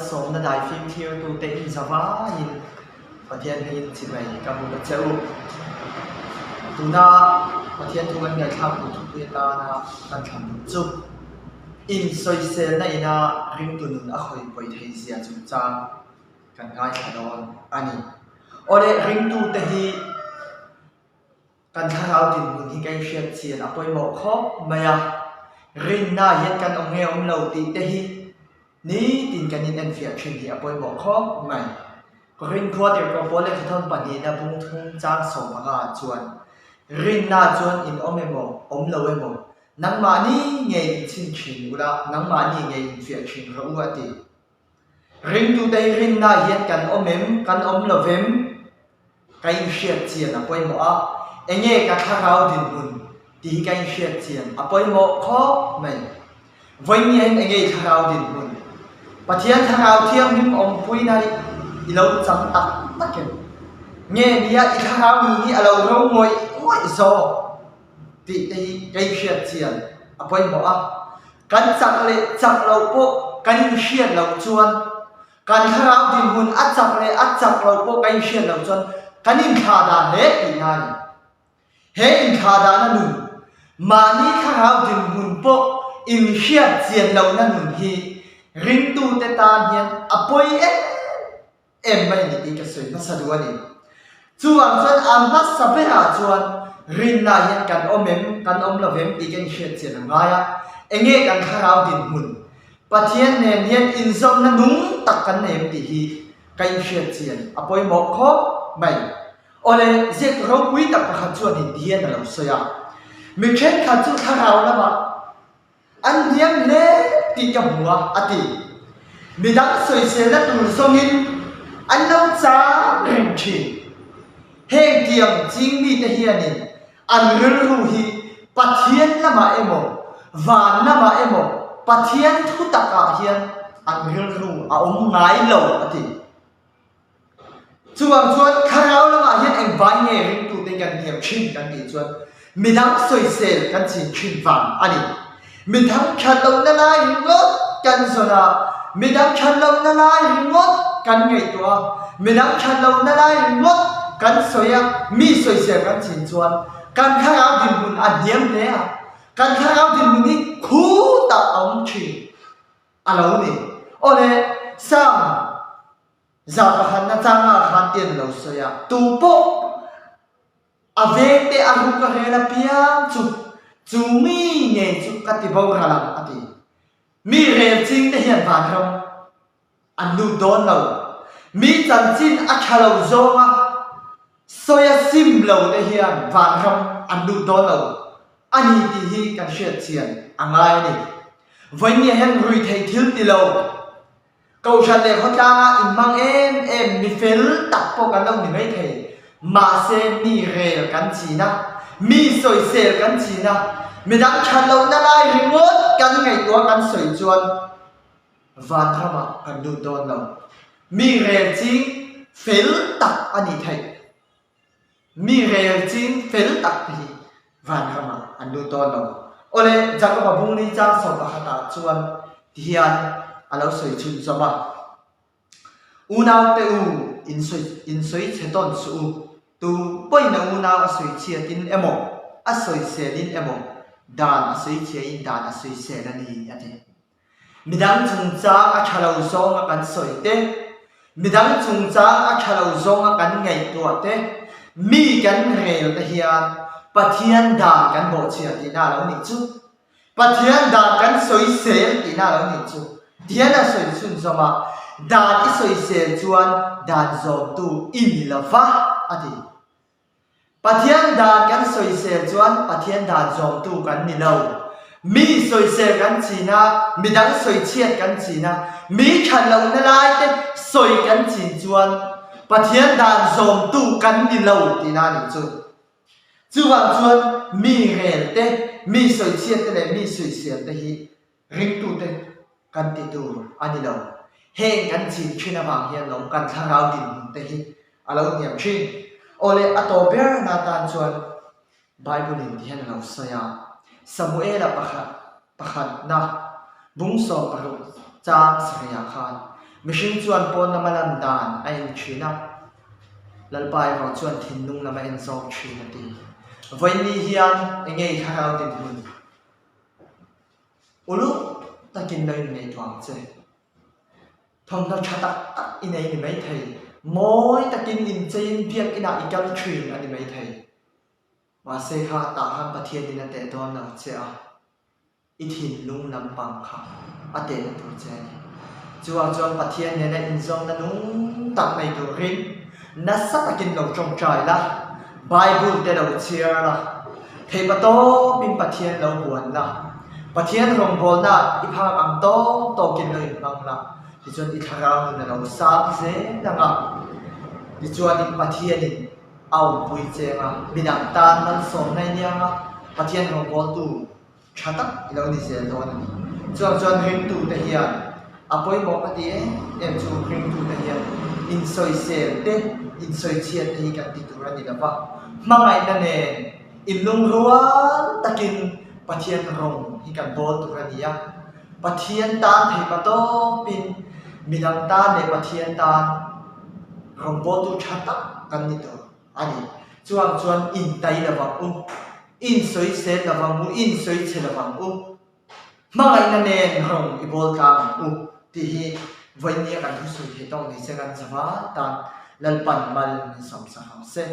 Malsawmna daifim thlirtute in zavaiin Pathian hmingin chibai ka hmu ta che u. Tuna Pathian thu kan ngaihthlak tur thupui atana kan thlan duh chu insawiselna ina ringtu nun a hawi pawi thei zia chungchang kan ngaithla dawn a ni. Awle ringtute hi Kan thlarau dinhmun hi ka inhriat chian a pawimawh khawp mai a, rinna hian kan awm nge awm lo tih te hi nitin kan in enfiah thin hi a pawimawh khawp mai. Rinkhua tirhkoh pawl leh thathawn pahnihna bung thung chang sawm panga ah chuan rinna chuan in awm emaw awm lo emaw nangmahni ngei inchhin thin ula nangmahni ngei infiah thin rawh u a ti. Ringtute hi rinna hian kan awm em kan awm lo vem? Ka inhriat chian a pawimawh a, enge ka thlarau dinhmun tih hi ka inhriat chian a pawimawh khawp mai. Vawinia hian enge i thlarau dinhmun? Pathian thlarau thianghlim awmpuina hi i lo chang tak tak em? Nge nia i thlarau nun hi a lo ro ngawih ngawih zawk tih te hi ka inhriat chian a pawimawh a, kan chak leh chak loh pawh kan inhriat loh chuan Kan thlarau dinhmun a chak leh a chak loh pawh ka inhriat loh chuan kan inthlah dan hle tihna a ni. He inthlah dana nun, mahni thlarau dinhmun pawh inhriat chian lohna nun hi ringtute tan hian a pawi em em mai a ni tih ka sawi hmasa duh a ni. Chuvang chuan a hmasa berah chuan rinna hian kan awm em, kan awm lo vem tih ka inhriat chian a ngai a, enge kan thlarau dinhmun Pathian nen hian inzawmna nung tak kan nei em tih hi ka inhriat chian a pawimawh khawp mai. Awle, ziak ropui tak pakhat chuan in ti hian a lo sawi a, Mi thenkhat chu thlarau lamah an hniam hle tih ka hmu a, a ti. Midang sawiselna tur zawngin an lo chang reng thin. Heng tiang ching mite hianin an rilru hi Pathian lamah emaw, van lamah emaw Pathian thu takah hian an rilru a awm ngai lo a ti. Chuvang chuan thlarau lamah hian eng vai nge ringtute kan hniam thin kan tih chuan midang sawisel kan chin thin vang a ni. Midang that lohna lai ringawt kan zawn a, midang that lohna lai ringawt kan ngaihtuah a, midang that lohna lai ringawt kan sawi a, mi sawisel kan chin chuan kan thlarau dinhmun a hniam hle a, kan thlarau dinhmun hi khutah a awm thin a lo ni. Awle, Psalm 101 changa khan tian a lo sawi a, Tupawh A vengte a ruk a rel apiang chu chu mi ngei chu ka ti boral ang a ti. Mi rel ching te hian vanram an lut dawn lo. Mi chanchin a tha lo zawnga sawi a sim lo te hian vanram an lut dawn lo a ni tih hi kan hriat chian a ngai a ni. Vawinia hian ruihtheih thil ti lo. Kohhran leh khawtlanga inhmang em em mi fel tak pawh kan lo ni mai thei. Mahse mi rel kan chin a, mi sawisel kan chin a, midang that lohna lai ringawt kan ngaihtuah kan sawi chuan vanramah kan lut dawn lo. Mi rel ching fel tak a nih theih. Mi rel ching fel tak te hi vanramah an lut dawn lo. Awle, Jakoba bungli chang sawm pakhatah chuan tihian a lo sawi chhun zawm a, Unaute u, in sawi in sawi chhe tawn suh u, tu pawhin a unau a sawi chhiatin emaw, a sawiselin emaw, dan a sawi chhiain dan a sawisel a ni, a ti. Midang chungchang a tha lo zawnga kan sawi te, midang chungchang a tha lo zawnga kan ngaihtuah te, mi kan rel te hian Pathian dan kan bawhchhia tihna a lo nih chu. Pathian dan kan sawisel tihna a lo nih chu. Tihian a sawi chhunzawm a, Dan i sawisel chuan dan zawmtu i ni lo va, a ti. Pathian dan kan sawisel chuan Pathian dan zawmtu kan ni lo. Mi sawisel kan chin a, midang sawichhiat kan chin a, mi that lohna lai te sawi kan chin chuan Pathian dan zawmtu kan ni lo tihna a nih chu. Chuvang chuan mi rel te, mi sawichhiat te leh mi sawisel te hi Ringtute kan ti tur a ni lo. Heng kan chin thin avang hian lo kan thlarau dinhmun te hi a lo hniam thin. Awle a tawp ber na tan chuan Bible in ti hian a lo sawi a, Samuela pakhat pakhatna bung 16 chang sarihah khan. Mihring chuan pawn lama lan dan a en thin a, Lalpa erawh chuan thinlung lam a en zawk thin a ti. Vawiinni hian enge i thlarau dinhmun? Uluk takin lo inngaihtuah ang che. Thawmhnaw tha tak tak i nei ni maithei. Mawi takin incheiin biakinah i kal thin a ni maithei. Mahse kha tah khan Pathianin a teh dawn lo che a. I thinlung lampang kha a tehna tur che a ni. Chuvang chuan Pathian nena inzawmna nung tak nei turin nasa takin lo tawngtai la, Bible te lo chhiar la, theihpa tawpin Pathian lo buan la, Pathian rawngbawlna i phak ang tawk tawkin lo inhmang la, tichuan i thlarau nun a lo sang zel ang a, tichuanin Pathianin a awmpui che ang a, midang tan malsawmna i nia ang a, Pathian rawngbawltu Tha tak i lo ni zel dawn a ni. Chuang chuan ringtute hian a pawimawh ka ti em em chu ringtute hian insawisel te, insawichhiat te hi kan ti tur a ni lo va. Hmangaihna nen inlungrual takin Pathian rawng hi kan bawl tur a ni a. Pathian tan theihpa tawpin midang tan leh Pathian tan rawngbawltu tha tak kan ni tur. A ni. Chuang chuan intai lovang u, insawisel lovang u, insawichhe lovang u, hmangaihna nen rawng i bawl tlang ang u tih hi vawinia kan thusawi theih tawk ni se kan zavai tan Lalpan mal min sawmsak ang se.